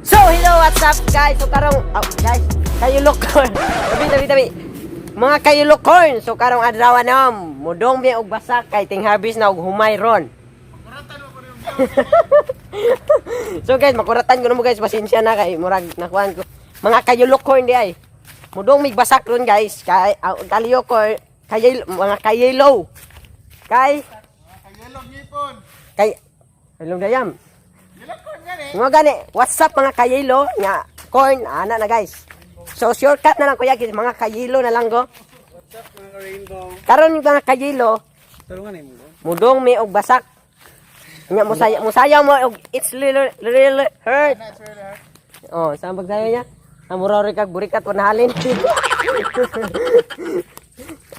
So, hello, what's up, guys? So, karong, oh, guys, kayo lokorn. Tabi, tabi, tabi. Mga kayo lokorn. So, karong adlaw na, mudong mi og basak kay ting harvest na og humay ron. So guys, makuratan ko na mo, guys, pasensya na kay murag nakuan ko. Mga kayulokorn di ay. Mudong mig basak ron, guys, kay kaliyokor, kay mga kayelo. Kay Kayelong ngipon. Kay Hello dayam. Yellow corn gani. Mga gani, what's up, mga kayelo nga corn ana na, guys. So shortcut na lang kuya, mga kayelo na lang go. What's up, mga rainbow? Karon, mga kayelo, Tulungan mo. Mudong mi og basak. Nya musaya musayaw mo og "It's little really hurt." That's really hurt. Oh, saan pagsayo niya? Amuraw rin kag burikat wanahalin.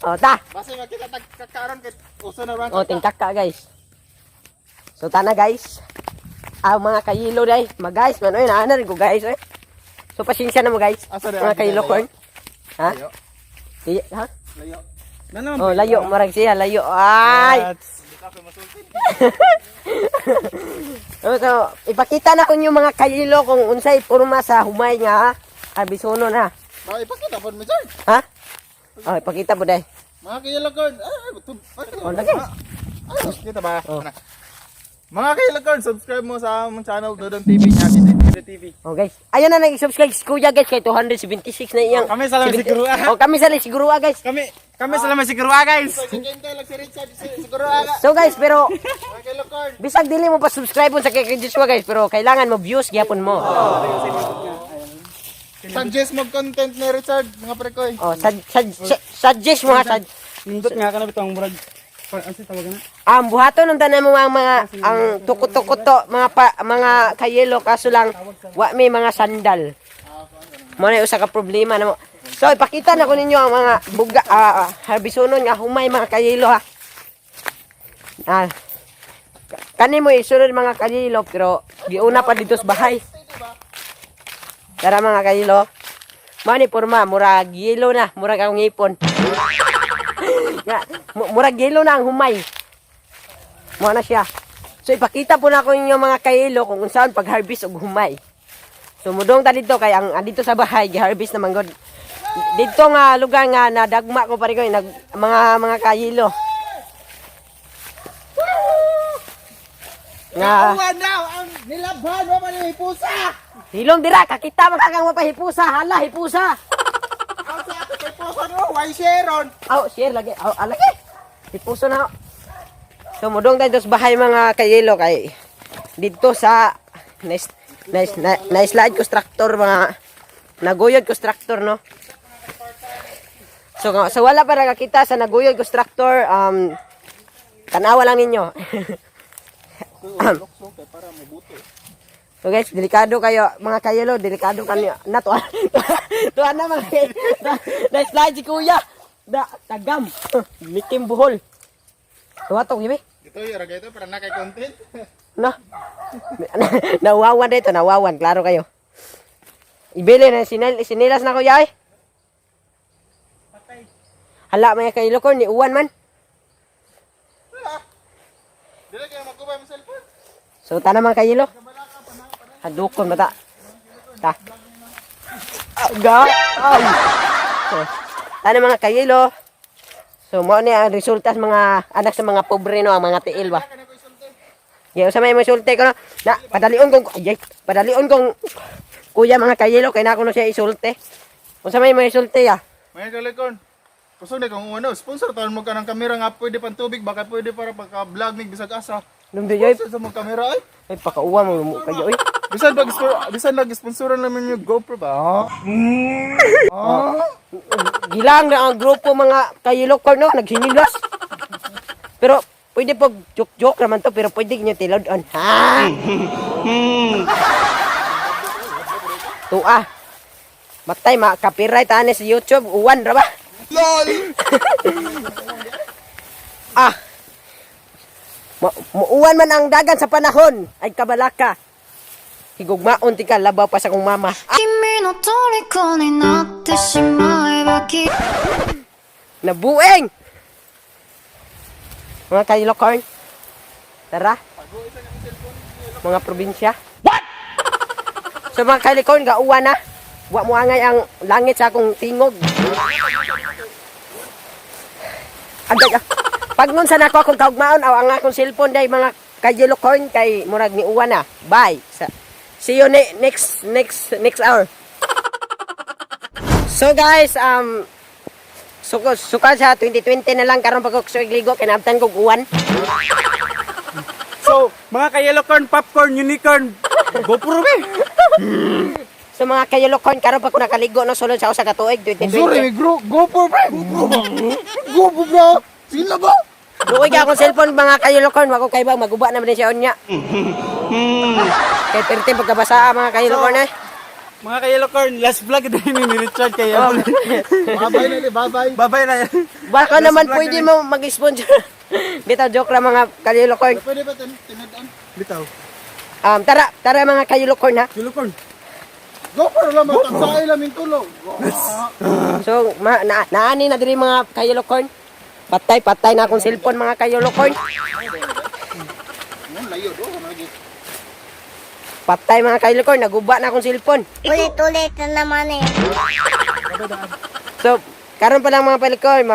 Oh, ta. Basta makita tag kakaron kay uso na ran. Oh, tingkak ka, guys. So tana, guys. Ah, mga kayilo day. Ma guys, man oy, naana rin ko, guys, eh. So pasensya na mo, guys. Asa na Mga ang kayilo layo? corn. Ha? Layo. Ha? Layo. Na Oh, layo marag siya, layo. Ay. Oh, so, ipakita na ko yung mga kayilo kung unsay porma sa humay nga harbisono na. Ba ipakita pod mo, sir. Ha? Oh, ipakita po day. Mga kayelong corn. Ay, Oh, lagi. Ay, kita ba? Oh. Ana. Mga kayelong corn, subscribe mo sa among channel Dodong TV nya si Dodong TV. Oh guys, ayun na nag-subscribe si Kuya, guys, kay 276 na iyang. Kami sa lang siguro, ah. Oh, kami sa lang siguro, ah, guys. Kami kami sa lang siguro, ah, guys. Lang si Richard siguro aga. So guys, pero Mga kayelong corn. bisag dili mo pa subscribe sa kay kay Joshua, guys, pero kailangan mo views gyapon mo. Suggest mo content ni Richard, mga prekoy. Oh, suggest mo ha, Nindot nga ka na bitong murag. Ano sa tawag na? Ang buhaton ng tanan mo ang mga ang tukuto-kuto mga pa, mga kayelo, kaso lang wa may mga sandal. Mo na usa ka problema na mo. So ipakita na ko ninyo ang mga buga harbisonon nga humay, mga kayelo, ha. Ah. Kani mo isunod, mga kayelo, pero giuna pa dito sa bahay. Tara, mga kayelo. Mani porma murag yelo na, murag akong ngipon. Nga, murag yelo na ang humay. Mo na siya. So ipakita po na ko inyo, mga kayelo, kung unsaon pag-harvest og humay. So mudong ta dito kay ang dito sa bahay gi-harvest naman god. Dito nga lugar nga nadagma ko pare ko nag mga kayelo. Nga daw ang nilabhan wa man ni pusa. Hilom dira kakita man kakang mapahipusa, hala hipusa. Ang sa ato kay pusa no, why Sharon? Aw, share lagi. Aw, alagi. Hipuso na. So mudong tayo sa bahay, mga kayelo, kay dito sa nice nice na slide constructor, mga naguyod constructor, no. So so wala pa nakakita sa naguyod constructor, tanawa lang ninyo. Para mabuto. So guys, delikado kayo, mga kayelo, delikado kanyo. Na tuwa. Tuwa na mga kayelo. Na slide si kuya. Da tagam. Likim buhol. Tuwa to, gibi. Ito yung ragay ito para na kay content. No. Nawawan dito, nawawan, klaro kayo. Ibili na sinilas na kuya ay. Hala, mga kayelo ko ni uwan man. Dili kayo magkubay mo cellphone. So tana, mga kayelo. Hadukon mata. Ta. Aga. Ay. So, tana, mga kayelo. So mao ni ang resulta sa mga anak sa mga pobre, no, ang mga tiil ba. Ya usa may mosulti ko, no. Na padalion kong ay, padalion kong kuya, mga kayelo, kay na ako no siya isulti. Unsa may mosulti ya? Mga kalikon. Kusog na kung ano, sponsor taon mo ka ng kamera nga pwede pang tubig, baka pwede para pagka-vlog mig bisag asa. Lumdi yoy. Sponsor sa mong kamera ay. Ay pakauwa mo mo kayo oy. Bisan pag bisan lagi sponsoran namin yung GoPro ba? Ha? Gilang na ang grupo, mga kayelo ko, no, nagsinilas. Pero pwede po joke-joke naman to, pero pwede niyo tilod-on. Ha? Tua. Matay ma copyright ani sa YouTube, uwan ra ba? LOL. Ah. Muuwan man ang dagan sa panahon, ay kabalaka. Higugmaon ti ka labaw pa sa kong mama. 君の虜になってしまえばきっと Nabueng! Mga kailokorn. Tara. Mga probinsya. What? So mga kalikon, gauwan na. Wa mo angay ang langit sa akong tingog. Agay ah. Pag nun sa nako akong kaugmaon aw ang akong cellphone day mga kayelocorn kay murag ni uwan na. Bye. See you next next next hour. So guys, suko suka sa 2020 na lang karon pag ligo kay naabtan kog uwan. So, mga ka-yellow-corn, popcorn, unicorn, GoPro be. So mga kayelocorn karon pag ko nakaligo no sulod sa usa ka tuig 2020. Sorry, may GoPro pre. GoPro ba? GoPro bro. Sila ba? Luoy ka akong cellphone mga kayulokon, wako kay ba maguba naman din siya unya. Kay perti pagkabasa mga kayulokon eh. Mga ka-yellow-corn, last vlog din ni Richard kay Oh. Bye-bye na, bye-bye. Bye-bye na. Baka naman vlog pwede na mo mag-sponsor. Bitaw joke lang mga kayulokon. Pwede ba tinadaan? Bitaw. Tara, tara mga kayulokon ha. Yellow-corn. GoPro lang, matagsaay lang yung tulog. So naani na diri mga kayulokon. Patay, patay na akong cellphone mga kayulokon. Yan, layo do. Ano lagi? Patay mga kayulokon, naguba na akong cellphone. Ulit-ulit na naman eh. So, karon pa lang mga palikon,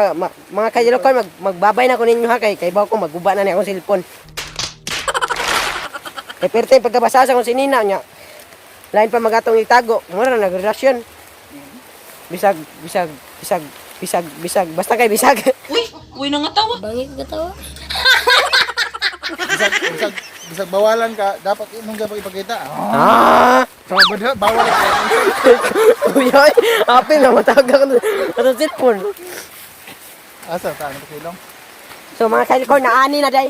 mga kayulokon, magbabay na ko ninyo ha kay kay ko maguba na ni akong cellphone. Kay perte pagkabasa sa akong sinina niya. Lain pa magatong itago, mura na nagrelasyon. Bisag bisag bisag bisag bisag basta kay bisag. Uy, uy nangatawa. Bangit ka tawa? Bisag, bisag, bisag bawalan ka, dapat imong gapag ipakita. Ah! Sabad ha, bawal ka. Uy, oy, apil na matawag ako sa cellphone. Asa, ta, ano pa silong? So mga kayulokon, naani na day.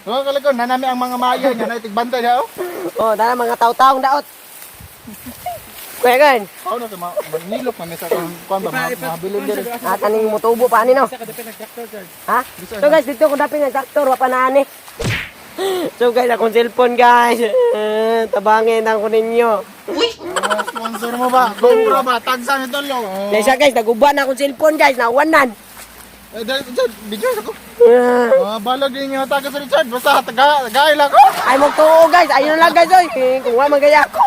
Mga kalikon, nanami ang mga maya niya, naitigbantay niya, oh. Oh, dala mga taw-taong daot. Kuya kan, Paano ito, manilok na mesa kung kuan ba, mabilin din. nataning mutubo pa ani no. Isa ka dapit nag-tractor, Chard. Ha? So guys, dito ko dapit ng traktor, wa pa na ani. So guys, akong cellphone guys. Eh, tabangin ako ninyo. Uy, Oh, sponsor mo ba? GoPro ba? Tagsa nito lo. Oh. Kaysa guys, naguba na akong cellphone guys, nawanan. Eh, dahil, Richard, bigyan ako. Eh, Oh, balag din yung taga sa Richard. Basta, taga, tagay lang ko. Ay magtuo guys, ayun lang guys oy. Eh, kung wa man gaya ako.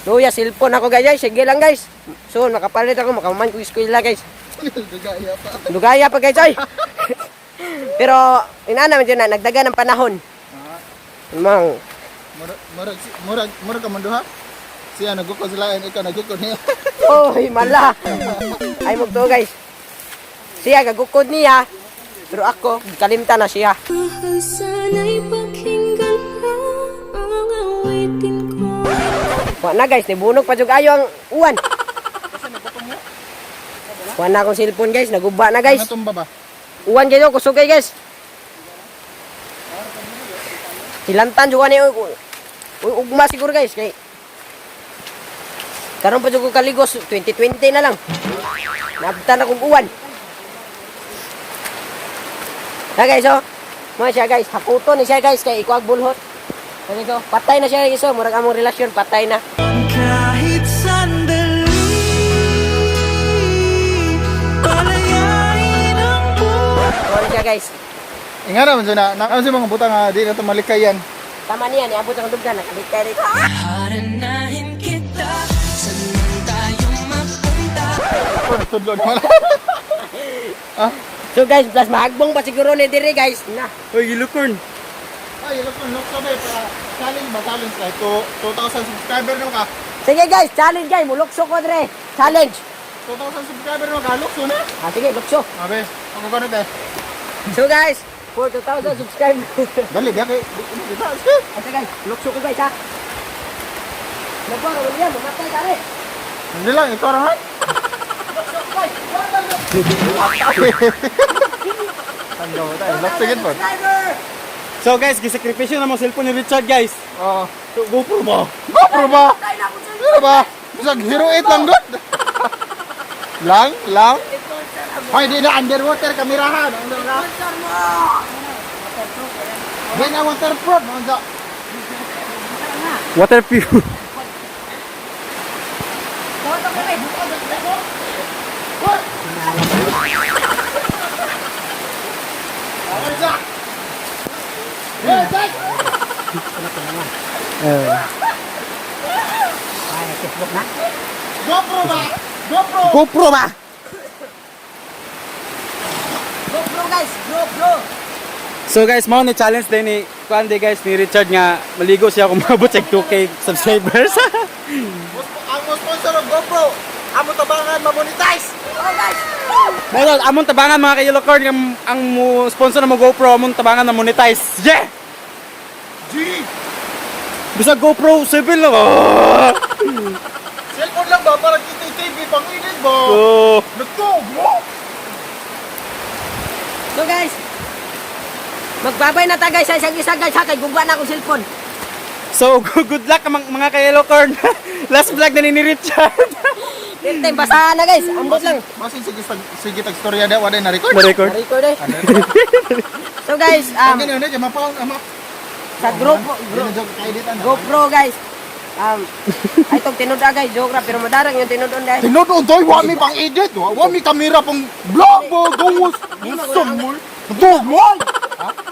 Luya, cellphone ako guys, ay, sige lang guys. So, nakapalit ako, makaman ko eskwela guys. Dugaya pa. Lugaya pa guys oy. Pero inana man dyan na nagdaga ng panahon. Mang Murag, murag, murag, murag ka man duha. Siya, nagukod sila, ikaw nagukod niya. Oy, mala. Ay magtuo guys. Siya gagukod niya. Pero ako, kalimta na siya. Mahal sana'y pakinggan mo ang awitin ko. Wa na guys, nibunog pa jud ayo ang uwan. Wa na akong cellphone guys, naguba na guys. Ano tumba ba? Uwan kayo, kusog kayo guys. Hilantan jud ani ugma siguro guys kay karon pa jud ko kaligos 2020 na lang. Naabtan akong uwan. Na guys oh. Mga siya guys, hakuto ni siya guys kay ikuag bulhot. Kani ko, patay na siya guys oh, murag among relasyon patay na. Kahit sandali, palayain ang buhay. Mao siya guys. Inga naman siya na, ano siya mga butang nga, di na ito malikayan. Tama niya, niabot ang dugdan, nakalikay rito. Haranahin kita, saan man tayo mapunta. Ako, natudlo naman. So guys, plus mahagbong pa siguro ni diri guys. Na. Uy, yellow-corn. Ay, look, look sabi, para challenge ba, challenge like, 2,000 subscriber no ka. Sige guys, challenge guys, mulukso ko dre. Challenge. 2,000 subscriber no ka, lukso na. Ah, sige, lukso. Abe, ako ganun eh. So guys, for 2,000 subscribers. Dali, biya kay, di ba, sige. Asa guys, lukso ko guys ha. Nagwaro yan, mamatay ka rin. Hindi lang, ito lang ha. Lukso ko guys. Lukso gid po. Subscriber! So guys, gisakripisyo na mo cellphone ni Richard guys. Oo. So, GoPro ba? GoPro ba? Patay na akong cellphone. Ano ba? Bisag Hero 8 lang doon. Lang, lang. Hoy, di na underwater kamerahan. Sponsor mo! Di na waterproof. Ano? Waterproof. Hey, Jack! GoPro ba? GoPro! GoPro ba? GoPro guys, GoPro. So guys, mao ni challenge din ni kuan di guys ni Richard nga maligo siya kung maabot sa 2K subscribers. Ang mo sponsor of GoPro, amo tabangan ma-monetize. Oh guys. Mao daw, among tabangan mga ka-Yellow Card ang mo sponsor na mo GoPro among tabangan na monetize. Yeah! G! Bisag GoPro 7 lang. Ah! Cellphone lang ba? Parang kita TV, pang init ba? Oh. Nagtog mo! So guys, magbabay na ta guys sa isang isa guys ha kay gugwa na akong cellphone. So good luck mga ka-Yellow Card. Last vlog na ni Richard. First time basahan na guys, ambot lang. Basin sige sige tag storya da wala na record. Na-record. Na-record eh. So guys, Ang ganyan na kay mapaon ama. sa grupo Gro joke kay edit ana. GoPro guys. Ay tong tinud-a guys, joke ra pero madarang yung tinud-on guys. Tinuod toy wa mi pang edit, wa mi kamera pang vlog bo gawas. Unsa mo? Nagtog mo!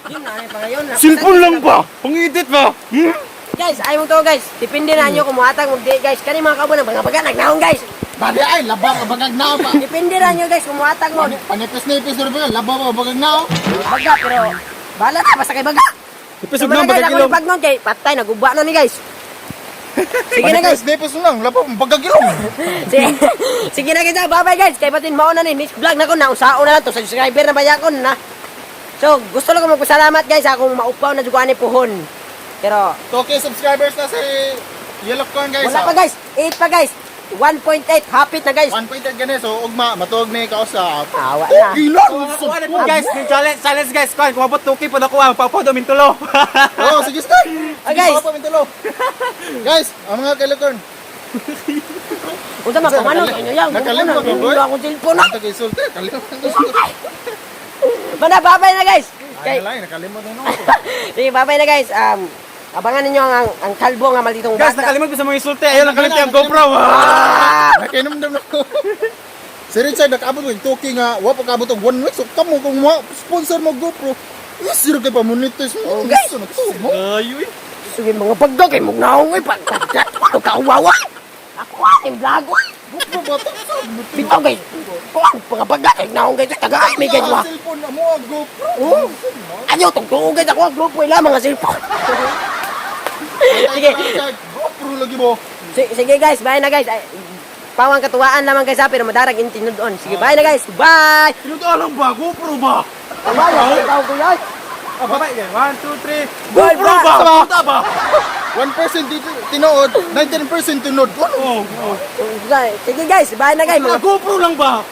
Yun na ay pa ngayon. Cellphone lang ba? Pang-edit ba? Hmm? Guys, ay mo to guys. Depende na nyo kung muhatag mo di guys. Kani mga kauban ang mga baga nagnaong guys. Bali ay laba ka bagag na ba. Depende na nyo guys kung muhatag mo. Panipis-nipis ro ba laba ka bagag na. Baga pero bahala na basta kay baga. Ipisog Wala, na guys, bagag ako ilong. ipag nun kay patay nagugwa na ni guys. Sige na guys. Panipis-nipis lang laba bagag ilong. Sige, sige na guys, bye bye guys. Kay batin mao na ni next vlog na ko na usaon na lang to subscriber na bayakon na. So, gusto lang ko magpasalamat guys sa akong maupaw na jugani puhon. Pero 2K subscribers na si Yellow Corn guys. wala pa guys, 8 pa guys. 1.8 hapit na guys. 1.8 gani so ugma matuog ni kausap. Awa na. Okay lang. Kuha na po guys, yung challenge, challenge guys, kuan, kung mabot 2K po na kuha, papaw daw mintulo. Oh, sige start. Ah, guys. Sige, pa mintulo. Guys, ang mga Yellow Corn. Unsa man kumano sa inyo yang. Nakalimot ko, boy. Ako akong cellphone na. Ito kay sulti, kalimot. Mana bye-bye na guys. Ay, Kay lang, nakalimot na no. Sige, bye-bye na guys. Abangan ninyo ang kalbo nga malitong Guys, bata. nakalimot ko sa mga insulte, ayun, nakalimot yung GoPro. Ah! Nakainom na ko. Si Richard nakaabot og 2K nga, wa pa kaabot og 1 week. So kamo kung mo sponsor mo GoPro, isiro kay pa monetize mo. Oh, guys. Gusto na to mo. Ayuy. Sige mga pagda kay mugnaong oy pag kauwawa. Ako ang vlog oy. GoPro ba to? Bitaw guys. Kuan mga pagda kay naong guys taga ay may guys wa. Ang cellphone mo ang GoPro. Oh. Ayaw tong tuong guys ako ang grupo ila mga cellphone. Sige. Richard, GoPro lagi mo. Sige guys, bye na guys. Ay, pawang katuwaan lamang guys ha, pero madarag in tinud-on. Sige, bye na guys. Bye. Tinutuan lang ba? GoPro ba? Bye. Bye. Kuya. Ah, bye-bye. 1, 2, 3. Bye, GoPro bye. ba? Puta ba? 1% dito tinuod, 19% tunod. Ano? Oh, oh. Sige guys, bye na guys. Mga Mga GoPro lang ba?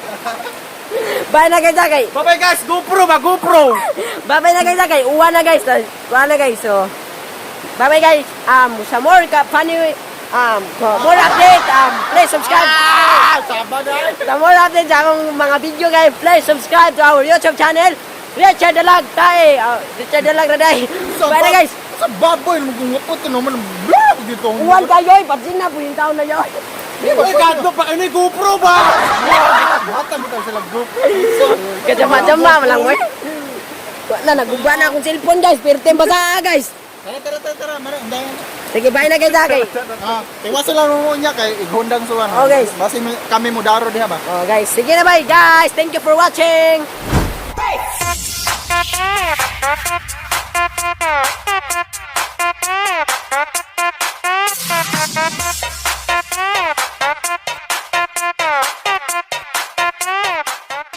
bye na guys ha, kay. Bye-bye guys, GoPro ba? GoPro! Bye-bye na guys ha, kay. Uwa na guys. Uwa na guys. So, bye-bye guys. Sa more ka, funny, more update, please subscribe. Ah, saba na. Sa more update sa akong mga video guys, please subscribe to our YouTube channel. Richard Dalag tae. Richard Dalag Raday. Bye na guys. Sa baboy mo kung wapot naman vlog dito. Uwan kayo, eh. Pansin na po yung taon na yun. Uy, gadlo pa kayo GoPro ba? Bata bitaw sila GoPro. Kajama-jama, malang mo eh. Wala, nagugba na akong cellphone guys. Pero tempa sa guys. Tara tara tara tara, mara undangan. Sige, bye na guys ha, kay. Ah, iwasan lang mo niya kay igundang suwan. Oh, guys. Basi kami mo daro diha ba? Oh guys, sige na bye guys. Thank you for watching. Hey!